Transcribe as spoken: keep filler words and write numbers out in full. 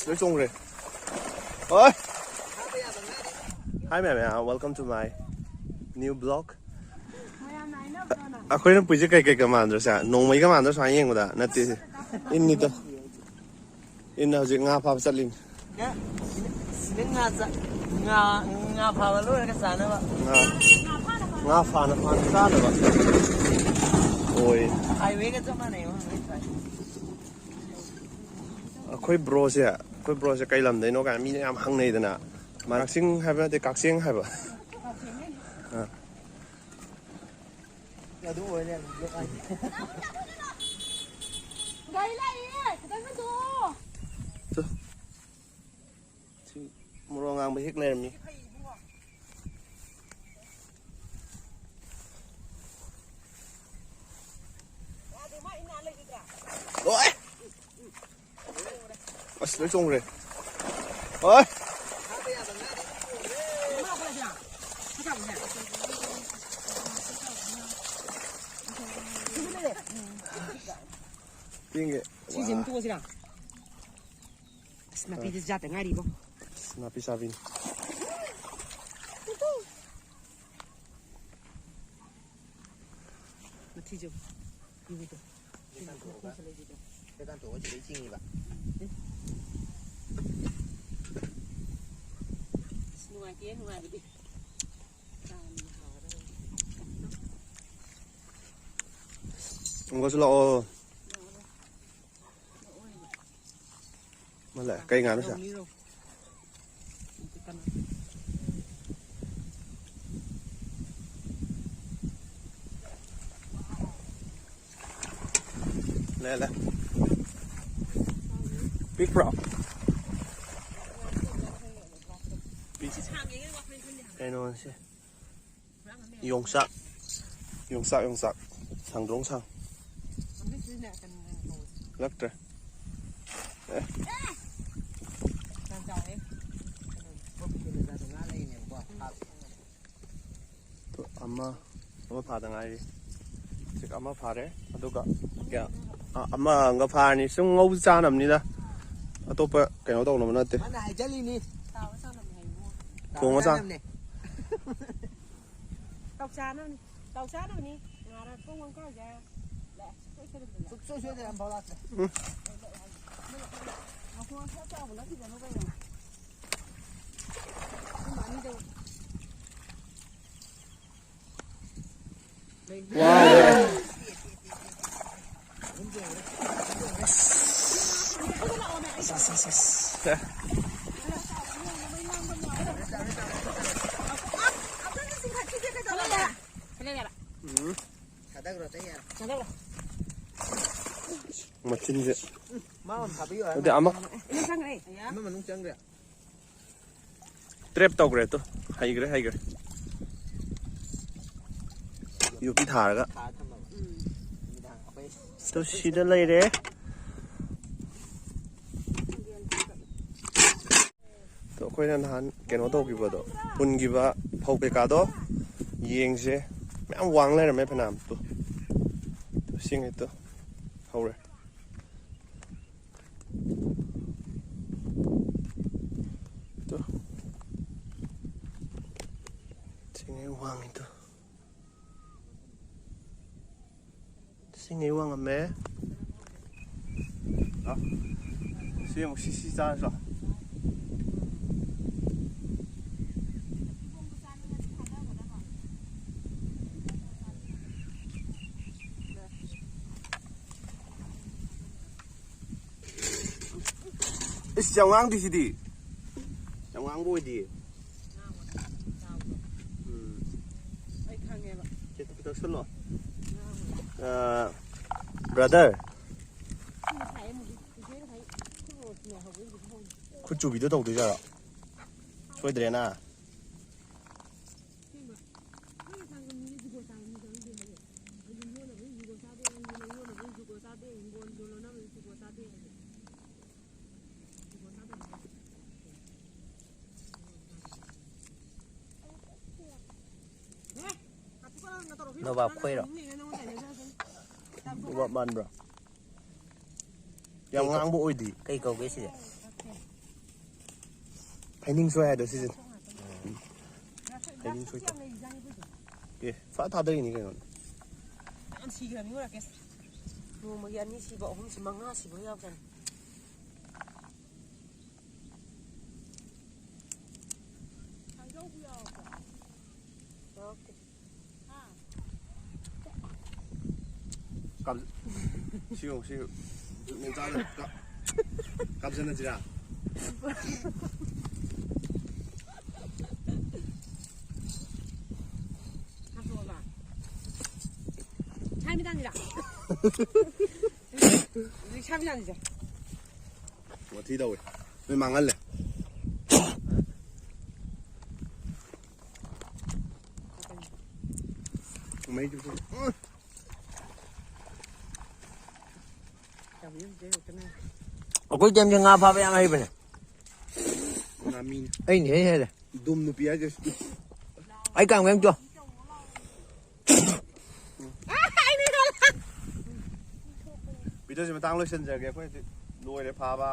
ꯂꯣꯏ ꯆꯣꯡꯈ꯭ꯔꯦ꯫ ꯍꯣꯏ꯫ Hi ꯃꯌꯥꯝ, ꯃꯌꯥꯝ, welcome to my new vlog. ꯑꯩꯈꯣꯏꯅ ꯄꯨꯏꯁꯦ ꯀꯩ ꯀꯩ ꯀ ꯃꯥꯟꯗ꯭ꯔꯣ ꯁꯦ? ꯅꯣꯡꯃꯩꯒ ꯃꯥꯟꯗ꯭ꯔꯣ ꯁꯨꯃꯥꯏꯅ ꯌꯦꯡꯕꯗ? ꯅꯠꯇꯦ ꯁꯦ꯫ ꯏꯟꯅꯤꯗꯣ꯫ ꯏꯟꯅ ꯍꯧꯖꯤꯛ ꯉꯥ ꯐꯥꯕ ꯆꯠꯂꯤꯅꯤ꯫ ꯁꯤꯗ ꯉꯥ ꯆ-, ꯉꯥ, ꯉꯥ ꯐꯥꯕ ꯂꯣꯏꯔꯒ ꯆꯥꯅꯕ꯫ ꯉꯥ, ꯉꯥ ꯐꯥꯅ ꯐꯥꯅ ꯆꯥꯅꯕ꯫ ꯑꯣꯏ꯫ Highwayꯒ ꯆꯞ ꯃꯥꯟꯅꯩ꯫ ꯑꯩꯈꯣꯏ ꯕ꯭ꯔꯣꯁꯦ, ꯑꯩꯈꯣꯏ ꯕ꯭ꯔꯣꯁꯦ ꯀꯩ ꯂꯝꯗꯩꯅꯣ ꯀꯥꯏꯅ ꯃꯤꯅ ꯌꯥꯝ ꯍꯪꯅꯩꯗꯅ꯫ ꯀꯛꯆꯤꯡ ꯍꯥꯏꯕ ꯅꯠꯇꯦ, ꯀꯛꯆꯤꯡ ꯍꯥꯏꯕ꯫ ꯑꯥ꯫ ꯑꯗꯨ ꯑꯣꯏꯔꯦ꯫ ꯒꯥꯔꯤ ꯂꯥꯛꯏꯌꯦ, ꯈꯤꯇꯪ ꯍꯟꯗꯣꯛꯑꯣ꯫ ꯇꯨ꯫ ꯁꯤ ꯃꯣꯔꯣꯛ ꯑꯉꯥꯡꯕ ꯍꯦꯛ ꯂꯩꯔꯝꯃꯤ꯫ ꯂꯣꯏ꯫ ꯑꯁ, ꯂꯣꯏ ꯆꯣꯡꯈ꯭ꯔꯦ꯫ ꯍꯣꯏ꯫ ꯌꯦꯡꯒꯦ꯫ ꯁꯤꯁꯦ ꯑꯃꯨꯛ ꯇꯣꯛꯑꯁꯤꯔꯥ? ꯑꯁ, ꯅꯥꯄꯤꯁꯦ ꯖꯥꯠꯇ ꯉꯥꯏꯔꯤꯕꯣ꯫ ꯑꯁ, ꯅꯥꯄꯤ ꯆꯥꯕꯤꯅꯤ꯫ ꯃꯊꯤꯁꯨ ꯏꯕꯨꯗꯣ꯫ ꯁꯦ ꯀꯥꯟꯊꯣꯛꯑꯒ, ꯁꯦ ꯀꯥꯟꯊꯣꯛꯑꯒ ꯁꯤꯗꯩ ꯆꯤꯡꯉꯤꯕ꯫ ꯑꯁ, ꯅꯨꯡꯉꯥꯏꯇꯦ, ꯅꯨꯡꯉꯥꯏꯕꯗꯤ꯫ ꯑꯃꯨꯛꯀꯁꯨ ꯂꯥꯛꯑꯣ꯫ ꯃꯥ ꯂꯥꯛꯑꯦ꯫ ꯀꯩ ꯉꯥꯅꯣ ꯁꯦ? ꯂꯩ, ꯂꯩ꯫ ꯄꯤꯛꯄ꯭ꯔꯣ? ꯄꯤꯛ-, ꯀꯩꯅꯣꯁꯦ꯫ ꯌꯣꯡꯆꯥꯛ꯫ ꯌꯣꯡꯆꯥꯛ, ꯌꯣꯡꯆꯥꯛ꯫ ꯁꯥꯡꯗ꯭ꯔꯣꯡ ꯁꯥꯡ꯫ ꯂꯛꯇ꯭ꯔꯦ꯫ ꯑꯦ꯫ ꯑꯃ, ꯑꯃ ꯐꯥꯗ ꯉꯥꯏꯔꯤ꯫ ꯍꯧꯖꯤꯛ ꯑꯃ ꯐꯥꯔꯦ꯫ ꯑꯗꯨꯒ ꯀꯌꯥ? ꯑ, ꯑꯃ ꯑꯃꯒ ꯐꯥꯔꯅꯤ꯫ ꯁꯨꯝ ꯉꯧ ꯆꯥꯅꯕꯅꯤꯗ꯫ ꯑꯇꯣꯞꯄ ꯀꯩꯅꯣ ꯇꯧꯅꯕ ꯅꯠꯇꯦ꯫ ꯃꯥꯅ ꯍꯥꯏꯖꯜꯂꯤꯅꯤ꯫ ꯊꯣꯡꯉ ꯆꯥ꯫ ꯇꯥꯎ ꯆꯥꯅꯕꯅꯤ꯫ ꯇꯥꯎ ꯆꯥꯅꯕꯅꯤ꯫ ꯉꯥꯔ ꯊꯣꯡ ꯑꯃ ꯀꯧꯒꯦ꯫ ꯁꯨꯛꯁꯣꯏ ꯁꯣꯏꯗꯅ ꯑꯝꯐꯥꯎ ꯂꯥꯛꯇ꯭ꯔꯦ꯫ ꯎꯝ꯫ ꯃꯈꯣꯟ ꯈꯔ ꯆꯥꯎꯕ ꯅꯠꯇꯦꯗꯅ ꯀꯩꯅꯣ꯫ ꯃꯆꯤꯟꯁꯦ꯫ ꯃꯥ ꯑꯣꯏꯅ ꯐꯥꯕꯤꯌꯣ ꯍꯥꯏ꯫ ꯑꯗꯨꯗꯤ ꯑꯃ꯫ ꯃꯅꯨꯡ ꯆꯪꯈ꯭ꯔꯦ꯫ ꯇ꯭ꯔꯦꯞ ꯇꯧꯈ꯭ꯔꯦ ꯇꯨ꯫ ꯍꯩꯈ꯭ꯔꯦ, ꯍꯩꯈ꯭ꯔꯦ꯫ ꯌꯣꯄꯤ ꯊꯥꯔꯒ꯫ ꯊꯥꯔ ꯊꯝꯃꯕ꯫ ꯎꯝ꯫ ꯅꯨꯃꯤꯗꯥꯡ ꯑꯩꯈꯣꯏ ꯇꯨ ꯁꯤꯗ ꯂꯩꯔꯦ꯫ ꯇꯨ ꯑꯩꯈꯣꯏꯅ ꯅꯍꯥꯟ ꯀꯩꯅꯣ ꯇꯧꯈꯤꯕꯗꯣ, ꯍꯨꯟꯈꯤꯕ ꯐꯧ ꯀꯩꯀꯥꯗꯣ ꯌꯦꯡꯁꯦ꯫ ꯃꯌꯥꯝ ꯋꯥꯡ ꯂꯩꯔꯝꯃꯦ ꯐꯅꯌꯥꯝ꯫ ꯇꯨ꯫ ꯇꯨ ꯁꯤꯡꯉꯩ ꯇꯨ꯫ ꯍꯧꯔꯦ꯫ ꯇꯨ꯫ ꯁꯤꯡꯉꯩ ꯋꯥꯡꯉꯤ ꯇꯨ꯫ ꯁꯤꯡꯉꯩ ꯋꯥꯡꯉꯝꯃꯦ꯫ ꯑ, ꯁꯤ ꯑꯃꯨꯛ ꯁꯤ, ꯁꯤ ꯆꯥꯔꯁꯤꯔꯣ? ꯏꯁ, ꯌꯥꯝ ꯉꯥꯡꯗꯦ ꯁꯤꯗꯤ꯫ ꯌꯥꯝ ꯉꯥꯡꯕ ꯑꯣꯏꯗꯤꯌꯦ꯫ ꯎꯝ꯫ ꯑꯩ ꯈꯪꯉꯦꯕ꯫ ꯁꯤ ꯇꯛꯁꯜꯂꯣ꯫ ꯑ, brother꯫ ꯈꯨꯠ ꯆꯨꯕꯤꯗꯣ ꯇꯧꯗꯣꯏꯖꯥꯔꯣ? ꯁꯣꯏꯗ꯭ꯔꯦꯅ꯫ ꯅꯣꯕꯥꯞ ꯈꯣꯏꯔꯣ? ꯅꯣꯕꯥꯞ ꯃꯥꯟꯕ꯭ꯔꯣ? ꯌꯥꯝ ꯉꯥꯡꯕ ꯑꯣꯏꯗꯦ꯫ ꯀꯩ ꯀꯧꯒꯦ ꯁꯤꯁꯦ? ꯍꯩꯅꯤꯡ ꯁꯣꯏ ꯍꯥꯏꯗꯣ ꯁꯤꯁꯦ꯫ ꯍꯩꯅꯤꯡ ꯁꯣꯏ ꯇꯧ꯫ ꯑꯦ, ꯐꯥ ꯊꯥꯗꯔꯤꯅꯤ ꯀꯩꯅꯣ꯫ ꯌꯥꯝ ꯁꯤꯈ꯭ꯔꯕꯅꯤ ꯔꯥꯀꯦꯁ꯫ ꯅꯣꯡꯃꯒꯤ ꯑꯅꯤ ꯁꯤꯕ, ꯑꯍꯨꯝ ꯁꯤ, ꯃꯉꯥ ꯁꯤꯕ ꯌꯥꯎꯖꯥꯠꯅꯤ꯫ ꯌꯥꯎꯔꯛꯇꯦ꯫ ꯀꯥꯞ-, ꯁꯤ ꯌꯦꯡꯉꯨ, ꯁꯤ ꯖꯨꯠꯃꯦꯟ ꯆꯥꯗ ꯀꯥꯞ-, ꯀꯥꯞꯁꯤꯟꯅꯁꯤꯔꯥ? ꯍꯥꯞꯄꯛꯑꯣꯕ꯫ ꯁꯥ ꯃꯤꯗꯥꯡꯁꯤꯗ꯫ ꯍꯧꯖꯤꯛ ꯁꯥ ꯃꯤꯗꯥꯡꯁꯤꯗ꯫ ꯋꯥꯊꯤ ꯇꯧꯋꯦ꯫ ꯅꯣꯏ ꯃꯥꯡꯍꯜꯂꯦ꯫ ꯃꯩ ꯆꯨꯞꯁꯤꯜꯂꯦ꯫ ꯑꯩꯈꯣꯏ ꯇꯦꯝꯁꯦ ꯉꯥ ꯐꯥꯕ ꯌꯥꯝ ꯍꯩꯕꯅꯦ꯫ ꯉꯥꯃꯤꯅꯦ꯫ ꯑꯩꯅ ꯍꯦꯟꯅ ꯍꯦꯜꯂꯦ꯫ ꯗꯨꯝ ꯅꯨꯄꯤ ꯍꯥꯏꯁꯦ꯫ ꯑꯩ ꯀꯥꯡ ꯃꯌꯥꯝ ꯆꯣ꯫ ꯚꯤꯗꯤꯑꯣꯁꯤ ꯃꯇꯥꯡ ꯂꯣꯏꯁꯤꯟꯖꯔꯒꯦ꯫ ꯑꯩꯈꯣꯏ ꯍꯧꯖꯤꯛ ꯂꯣꯏꯔꯦ ꯐꯥꯕ꯫